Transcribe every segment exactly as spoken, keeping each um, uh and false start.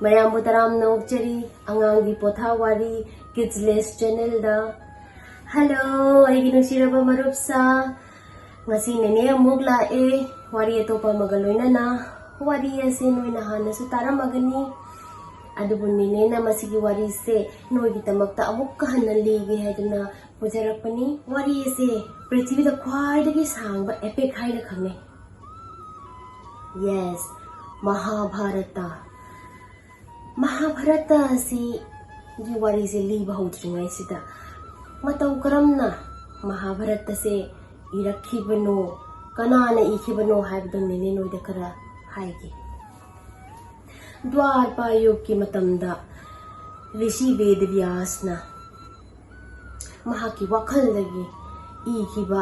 ꯃꯌꯥꯝꯕꯨ ꯇꯔꯥꯝꯅ ꯑꯣꯛꯆꯔꯤ ꯑꯉꯥꯡꯒꯤ ꯄꯣꯊꯥ ꯋꯥꯔꯤ Kids Less Channelꯗ꯫ ꯍꯜꯂꯣ, ꯑꯩꯒꯤ ꯅꯨꯡꯁꯤꯔꯕ ꯃꯔꯨꯞꯁꯥ, ꯉꯁꯤ ꯅꯦꯅꯦ ꯑꯃꯨꯛ ꯂꯥꯛꯑꯦ ꯋꯥꯔꯤ ꯑꯇꯣꯞꯄ ꯑꯃꯒ ꯂꯣꯏꯅꯅ꯫ ꯋꯥꯔꯤ ꯑꯁꯦ ꯅꯣꯏꯅ ꯍꯥꯟꯅꯁꯨ ꯇꯥꯔꯝꯃꯒꯅꯤ, ꯑꯗꯨꯕꯨ ꯅꯦꯅꯦꯅ ꯃꯁꯤꯒꯤ ꯋꯥꯔꯤꯁꯦ ꯅꯣꯏꯒꯤꯗꯃꯛꯇ ꯑꯃꯨꯛꯀ ꯍꯟꯅ ꯂꯤꯒꯦ ꯍꯥꯏꯗꯨꯅ ꯄꯨꯖꯔꯛꯄꯅꯤ꯫ ꯋꯥꯔꯤ ꯑꯁꯦ ꯄ꯭ꯔꯤꯊꯤꯕꯤꯗ ꯈ꯭ꯋꯥꯏꯗꯒꯤ ꯁꯥꯡꯕ epic ꯍꯥꯏꯅ ꯈꯪꯅꯩ꯫ Yes, ꯃꯍꯥꯚꯥꯔꯇ꯫ ꯃꯍꯥꯚꯥꯔꯇ ꯑꯁꯤꯒꯤ ꯋꯥꯔꯤꯁꯦ ꯂꯤꯕ ꯍꯧꯗ꯭ꯔꯤꯉꯩꯁꯤꯗ ꯃꯇꯧ ꯀꯔꯝꯅ ꯃꯍꯥꯚꯥꯔꯇꯁꯦ ꯏꯔꯛꯈꯤꯕꯅꯣ, ꯀꯅꯥꯅ ꯏꯈꯤꯕꯅꯣ ꯍꯥꯏꯕꯗꯣ ꯅꯦꯅꯦ ꯅꯣꯏꯗ ꯈꯔ ꯍꯥꯏꯒꯦ꯫ ꯗ꯭ꯋꯥꯔꯄꯥꯌꯨꯒꯀꯤ ꯃꯇꯝꯗ ꯔꯤꯁꯤ ꯕꯦꯗꯕ꯭ꯌꯥꯁꯅ ꯃꯍꯥꯛꯀꯤ ꯋꯥꯈꯜꯗꯒꯤ ꯏꯈꯤꯕ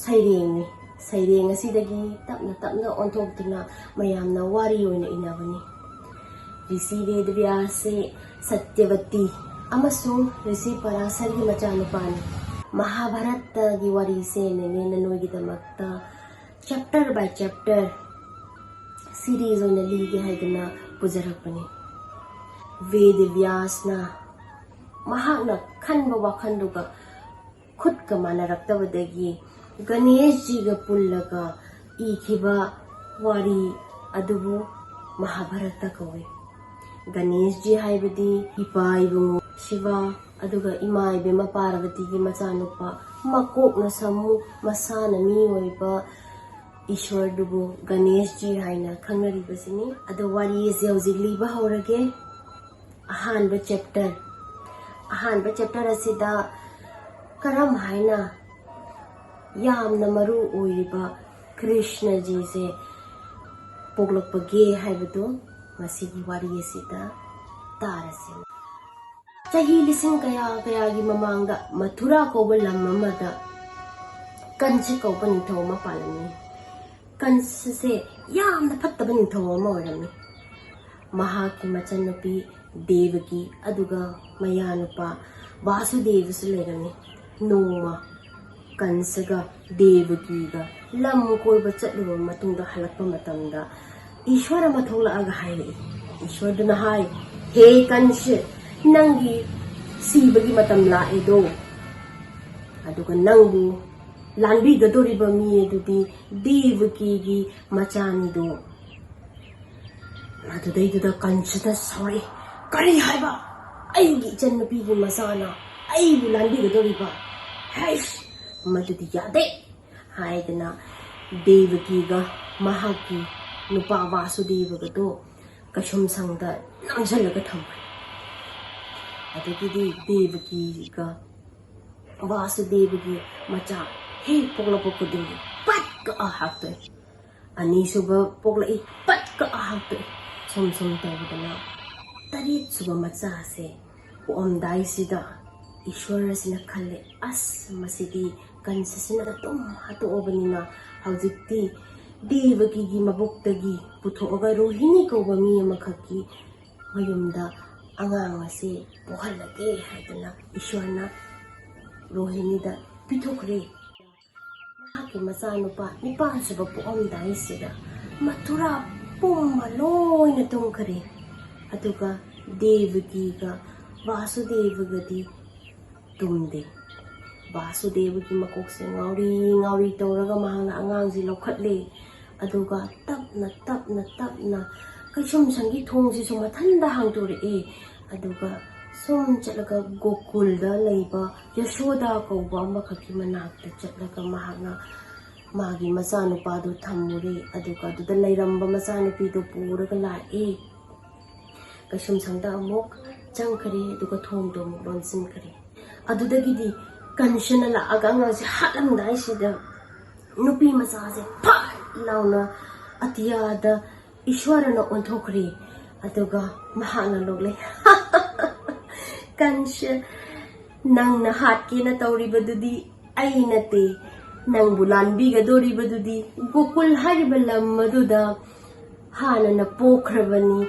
ꯁꯩꯔꯦꯡꯅꯤ꯫ ꯁꯩꯔꯦꯡ ꯑꯁꯤꯗꯒꯤ ꯇꯞꯅ ꯇꯞꯅ ꯑꯣꯟꯊꯣꯛꯇꯨꯅ ꯃꯌꯥꯝꯅ ꯋꯥꯔꯤ ꯑꯣꯏꯅ ꯏꯅꯕꯅꯤ꯫ ꯔꯤꯁꯤ ꯕꯦꯗꯕ꯭ꯌꯥꯁꯁꯤ ꯁꯇ꯭ꯌꯕꯇꯤ ꯑꯃꯁꯨꯡ ꯔꯤꯁꯤ ꯄꯔꯥꯁꯔꯒꯤ ꯃꯆꯥꯅꯨꯄꯥꯅꯤ꯫ ꯃꯍꯥꯚꯥꯔꯠꯇꯒꯤ ꯋꯥꯔꯤꯁꯦ ꯅꯦꯅꯦꯅ ꯅꯣꯏꯒꯤꯗꯃꯛꯇ chapter by chapter series ꯑꯣꯏꯅ ꯂꯤꯒꯦ ꯍꯥꯏꯗꯨꯅ ꯄꯨꯖꯔꯛꯄꯅꯤ꯫ ꯕꯦꯗꯕ꯭ꯌꯥꯁꯅ ꯃꯍꯥꯛꯅ ꯈꯟꯕ ꯋꯥꯈꯜꯗꯨꯒ ꯈꯨꯠꯀ ꯃꯥꯟꯅꯔꯛꯇꯕꯗꯒꯤ ꯒꯅꯦꯁꯖꯤꯒ ꯄꯨꯜꯂꯒ ꯏꯈꯤꯕ ꯋꯥꯔꯤ ꯑꯗꯨꯕꯨ ꯃꯍꯥꯚꯥꯔꯠꯇ ꯀꯧꯏ꯫ ꯒꯅꯦꯁꯖꯤ ꯍꯥꯏꯕꯗꯤ ꯏꯄꯥ ꯏꯕꯨꯡꯉꯣ ꯁꯤꯕ ꯑꯗꯨꯒ ꯏꯃꯥ ꯏꯕꯦꯝꯃ ꯄꯥꯔꯕꯇꯤꯒꯤ ꯃꯆꯥꯅꯨꯄꯥ, ꯃꯀꯣꯛꯅ ꯁꯥꯃꯨ, ꯃꯁꯥꯅ ꯃꯤ ꯑꯣꯏꯕ ꯏꯁꯣꯔꯗꯨꯕꯨ ꯒꯅꯦꯁꯖꯤ ꯍꯥꯏꯅ ꯈꯪꯅꯔꯤꯕꯁꯤꯅꯤ꯫ ꯑꯗꯣ ꯋꯥꯔꯤ ꯑꯁꯦ ꯍꯧꯖꯤꯛ ꯂꯤꯕ ꯍꯧꯔꯒꯦ꯫ ꯑꯍꯥꯟꯕ chapter, ꯑꯍꯥꯟꯕ chapter ꯑꯁꯤꯗ ꯀꯔꯝ ꯍꯥꯏꯅ ꯌꯥꯝꯅ ꯃꯔꯨ ꯑꯣꯏꯔꯤꯕ ꯀ꯭ꯔꯤꯁꯅꯖꯤꯁꯦ ꯄꯣꯛꯂꯛꯄꯒꯦ ꯍꯥꯏꯕꯗꯨ ꯃꯁꯤꯒꯤ ꯋꯥꯔꯤ ꯑꯁꯤꯗ ꯇꯥꯔꯁꯤ꯫ ꯆꯍꯤ ꯂꯤꯁꯤꯡ ꯀꯌꯥ ꯀꯌꯥꯒꯤ ꯃꯃꯥꯡꯗ ꯃꯊꯨꯔꯥ ꯀꯧꯕ ꯂꯝ ꯑꯃꯗ ꯀꯟꯁ ꯀꯧꯕ ꯅꯤꯡꯊꯧ ꯑꯃ ꯄꯥꯜꯂꯝꯃꯤ꯫ ꯀꯟꯁꯁꯦ ꯌꯥꯝꯅ ꯐꯠꯇꯕ ꯅꯤꯡꯊꯧ ꯑꯃ ꯑꯣꯏꯔꯝꯃꯤ꯫ ꯃꯍꯥꯛꯀꯤ ꯃꯆꯟꯅꯨꯄꯤ ꯗꯦꯕꯀꯤ ꯑꯗꯨꯒ ꯃꯌꯥꯅꯨꯄꯥ ꯕꯥꯁꯨꯗꯦꯕꯁꯨ ꯂꯩꯔꯝꯃꯤ꯫ ꯅꯣꯡꯃ ꯀꯟꯁꯒ ꯗꯦꯕꯀꯤꯒ ꯂꯝ ꯀꯣꯏꯕ ꯆꯠꯂꯨꯕ ꯃꯇꯨꯡꯗ ꯍꯜꯂꯛꯄ ꯃꯇꯝꯗ ꯏꯁꯣꯔ ꯑꯃ ꯊꯣꯛꯂꯛꯑꯒ ꯍꯥꯏꯔꯛꯏ, ꯏꯁꯣꯔꯗꯨꯅ ꯍꯥꯏ, "ꯍꯦ ꯀꯟꯁ, ꯅꯪꯒꯤ ꯁꯤꯕꯒꯤ ꯃꯇꯝ ꯂꯥꯛꯑꯦꯗꯣ, ꯑꯗꯨꯒ ꯅꯪꯕꯨ ꯂꯥꯟꯕꯤꯒꯗꯧꯔꯤꯕ ꯃꯤ ꯑꯗꯨꯗꯤ ꯗꯦꯕꯀꯤꯒꯤ ꯃꯆꯥꯅꯤꯗꯣ"꯫ ꯑꯗꯨꯗꯩꯗꯨꯗ ꯀꯟꯁꯅ ꯁꯥꯎꯔꯛꯏ, "ꯀꯔꯤ ꯍꯥꯏꯕ? ꯑꯩꯒꯤ ꯏꯆꯟꯅꯨꯄꯤꯒꯤ ꯃꯆꯥꯅ ꯑꯩꯕꯨ ꯂꯥꯟꯕꯤꯒꯗꯧꯔꯤꯕ? ꯍꯩꯁ, ꯃꯗꯨꯗꯤ ꯌꯥꯗꯦ!" ꯍꯥꯏꯗꯅ ꯗꯦꯕꯀꯤꯒ ꯃꯍꯥꯛꯀꯤ ꯅꯨꯄꯥ ꯋꯥꯁꯨꯗꯦꯕꯒꯗꯣ ꯀꯩꯁꯨꯝꯁꯪꯗ ꯅꯝꯁꯤꯜꯂꯒ ꯊꯝꯈ꯭ꯔꯦ꯫ ꯑꯗꯒꯤꯗꯤ ꯗꯦꯕꯀꯤꯒ ꯋꯥꯁꯨꯗꯦꯕꯒꯤ ꯃꯆꯥ ꯍꯦꯛ ꯄꯣꯛꯂꯛꯄ ꯈꯨꯗꯤꯡꯒꯤ ꯄꯠ ꯀꯛꯑ ꯍꯥꯞꯇꯣꯛꯏ꯫ ꯑꯅꯤꯁꯨꯕ ꯄꯣꯛꯂꯛꯏ, ꯄꯠ ꯀꯛꯑ ꯍꯥꯞꯇꯣꯛꯏ꯫ ꯁꯨꯝ ꯁꯨꯝ ꯇꯧꯗꯅ ꯇꯔꯦꯠꯁꯨꯕ ꯃꯆꯥꯁꯦ ꯄꯣꯛꯑꯝꯗꯥꯏꯁꯤꯗ ꯏꯁꯣꯔ ꯑꯁꯤꯅ ꯈꯜꯂꯦ, "ꯑꯁ, ꯃꯁꯤꯗꯤ ꯀꯟꯁꯁꯤꯅ ꯑꯗꯨꯝ ꯍꯥꯠꯇꯣꯛꯑꯕꯅꯤꯅ ꯍꯧꯖꯤꯛꯇꯤ ꯗꯦꯕꯀꯤꯒꯤ ꯃꯕꯨꯛꯇꯒꯤ ꯄꯨꯊꯣꯛꯑꯒ ꯔꯣꯍꯤꯅꯤ ꯀꯧꯕ ꯃꯤ ꯑꯃꯈꯛꯀꯤ ꯃꯌꯨꯝꯗ ꯑꯉꯥꯡ ꯑꯁꯤ ꯄꯣꯛꯍꯜꯂꯒꯦ" ꯍꯥꯏꯗꯅ ꯏꯁꯣꯔꯅ ꯔꯣꯍꯤꯅꯤꯗ ꯄꯤꯊꯣꯛꯈ꯭ꯔꯦ꯫ ꯃꯍꯥꯛꯀꯤ ꯃꯆꯥꯅꯨꯄꯥ ꯅꯤꯄꯥꯟꯁꯨꯕ ꯄꯣꯛꯑꯝꯗꯥꯏꯁꯤꯗ ꯃꯊꯨꯔꯥ ꯄꯨꯝꯕ ꯂꯣꯏꯅ ꯇꯨꯝꯈ꯭ꯔꯦ꯫ ꯑꯗꯨꯒ ꯗꯦꯕꯀꯤꯒ ꯋꯥꯁꯨꯗꯦꯕꯒꯗꯤ ꯇꯨꯝꯗꯦ꯫ ꯋꯥꯁꯨꯗꯦꯕꯒꯤ ꯃꯀꯣꯛꯁꯦ ꯉꯥꯎꯔꯤ ꯉꯥꯎꯔꯤ ꯇꯧꯔꯒ ꯃꯍꯥꯛꯅ ꯑꯉꯥꯡꯁꯦ ꯂꯧꯈꯠꯂꯦ꯫ ꯑꯗꯨꯒ ꯇꯞꯅ, ꯇꯞꯅ, ꯇꯞꯅ ꯀꯩꯁꯨꯝꯁꯪꯒꯤ ꯊꯣꯡꯁꯤꯁꯨ ꯃꯊꯟꯇ ꯍꯥꯡꯗꯣꯔꯛꯑꯦ꯫ ꯑꯗꯨꯒ ꯁꯨꯝ ꯆꯠꯂꯒ ꯒꯣꯀꯨꯜꯗ ꯂꯩꯕ ꯌꯁꯣꯗꯥ ꯀꯧꯕ ꯑꯃꯈꯛꯀꯤ ꯃꯅꯥꯛꯇ ꯆꯠꯂꯒ ꯃꯍꯥꯛꯅ ꯃꯥꯒꯤ ꯃꯆꯥꯅꯨꯄꯥꯗꯨ ꯊꯝꯃꯨꯔꯦ꯫ ꯑꯗꯨꯒ ꯑꯗꯨꯗ ꯂꯩꯔꯝꯕ ꯃꯆꯥꯅꯨꯄꯤꯗꯨ ꯄꯨꯔꯒ ꯂꯥꯛꯑꯦ꯫ ꯀꯩꯁꯨꯝꯁꯪꯗ ꯑꯃꯨꯛ ꯆꯪꯈ꯭ꯔꯦ, ꯑꯗꯨꯒ ꯊꯣꯡꯗꯣ ꯑꯃꯨꯛ ꯂꯣꯟꯁꯤꯟꯈ꯭ꯔꯦ꯫ ꯑꯗꯨꯗꯒꯤꯗꯤ ꯀꯟꯁꯅ ꯂꯥꯛꯑꯒ ꯑꯉꯥꯡꯁꯦ ꯍꯥꯠꯂꯝꯗꯥꯏꯁꯤꯗ ꯅꯨꯄꯤ ꯃꯆꯥꯁꯦ ꯐꯠ ꯂꯥꯎꯅ ꯑꯇꯤꯌꯥꯗ ꯏꯁꯣꯔꯅ ꯑꯣꯟꯊꯣꯛꯈ꯭ꯔꯦ꯫ ꯑꯗꯨꯒ ꯃꯍꯥꯛꯅ ꯅꯣꯛꯂꯛꯏ, "ꯀꯟꯁ, ꯅꯪꯅ ꯍꯥꯠꯀꯦꯅ ꯇꯧꯔꯤꯕꯗꯨꯗꯤ ꯑꯩ ꯅꯠꯇꯦ, ꯅꯪꯕꯨ ꯂꯥꯟꯕꯤꯒꯗꯧꯔꯤꯕꯗꯨꯗꯤ ꯒꯣꯀꯨꯜ ꯍꯥꯏꯔꯤꯕ ꯂꯝ ꯑꯗꯨꯗ ꯍꯥꯟꯅꯅ ꯄꯣꯛꯈ꯭ꯔꯕꯅꯤ"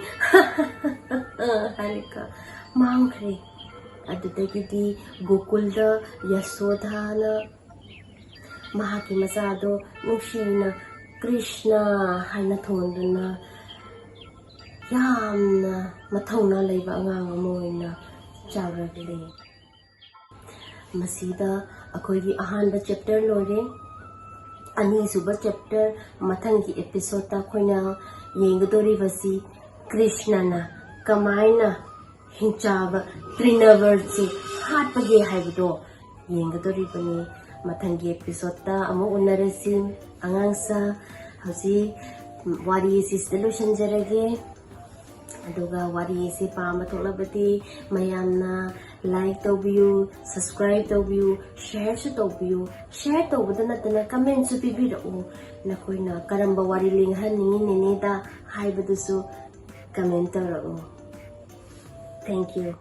ꯍꯥꯏꯔꯒ ꯃꯥꯡꯈ꯭ꯔꯦ꯫ ꯑꯗꯨꯗꯒꯤꯗꯤ ꯒꯣꯀꯨꯜꯗ ꯌꯁꯣꯗꯥꯅ ꯃꯍꯥꯛꯀꯤ ꯃꯆꯥꯗꯣ ꯅꯨꯡꯁꯤꯅ ꯀ꯭ꯔꯤꯁꯅ ꯍꯥꯏꯅ ꯊꯣꯟꯗꯨꯅ ꯌꯥꯝꯅ ꯃꯊꯧꯅꯥ ꯂꯩꯕ ꯑꯉꯥꯡ ꯑꯃ ꯑꯣꯏꯅ ꯆꯥꯎꯔꯛꯂꯤ꯫ ꯃꯁꯤꯗ ꯑꯩꯈꯣꯏꯒꯤ ꯑꯍꯥꯟꯕ ꯆꯦꯞꯇꯔ ꯂꯣꯏꯔꯦ꯫ ꯑꯅꯤꯁꯨꯕ ꯆꯦꯞꯇꯔ, ꯃꯊꯪꯒꯤ ꯑꯦꯄꯤꯁꯣꯗꯇ ꯑꯩꯈꯣꯏꯅ ꯌꯦꯡꯒꯗꯧꯔꯤꯕꯁꯤ ꯀ꯭ꯔꯤꯁꯅꯅ ꯀꯃꯥꯏꯅ ꯍꯤꯡꯆꯥꯕ ꯇ꯭ꯔꯤꯅꯕꯔꯁꯤ ꯍꯥꯠꯄꯒꯦ ꯍꯥꯏꯕꯗꯣ ꯌꯦꯡꯒꯗꯧꯔꯤꯕꯅꯤ꯫ ꯃꯊꯪꯒꯤ ꯑꯦꯄꯤꯁꯣꯗꯇ ꯑꯃꯨꯛ ꯎꯅꯔꯁꯤ꯫ ꯑꯉꯥꯡꯁꯥ, ꯍꯧꯖꯤꯛ ꯋꯥꯔꯤ ꯑꯁꯤ ꯁꯤꯗ ꯂꯣꯏꯁꯤꯟꯖꯔꯒꯦ꯫ ꯑꯗꯨꯒ ꯋꯥꯔꯤ ꯑꯁꯤ ꯄꯥꯝꯕ ꯊꯣꯛꯂꯕꯗꯤ ꯃꯌꯥꯝꯅ ꯂꯥꯏꯛ ꯇꯧꯕꯤꯌꯨ, ꯁꯕꯁꯀ꯭ꯔꯥꯏꯕ ꯇꯧꯕꯤꯌꯨ, ꯁꯤꯌꯔꯁꯨ ꯇꯧꯕꯤꯌꯨ꯫ ꯁꯤꯌꯔ ꯇꯧꯕꯗ ꯅꯠꯇꯅ ꯀꯃꯦꯟꯁꯨ ꯄꯤꯕꯤꯔꯛꯎ꯫ ꯅꯈꯣꯏꯅ ꯀꯔꯝꯕ ꯋꯥꯔꯤ ꯂꯤꯡꯍꯟꯅꯤꯡꯉꯤ ꯅꯦꯅꯦꯗ ꯍꯥꯏꯕꯗꯨꯁꯨ ꯀꯃꯦꯟ ꯇꯧꯔꯛꯎ꯫ Thank you꯫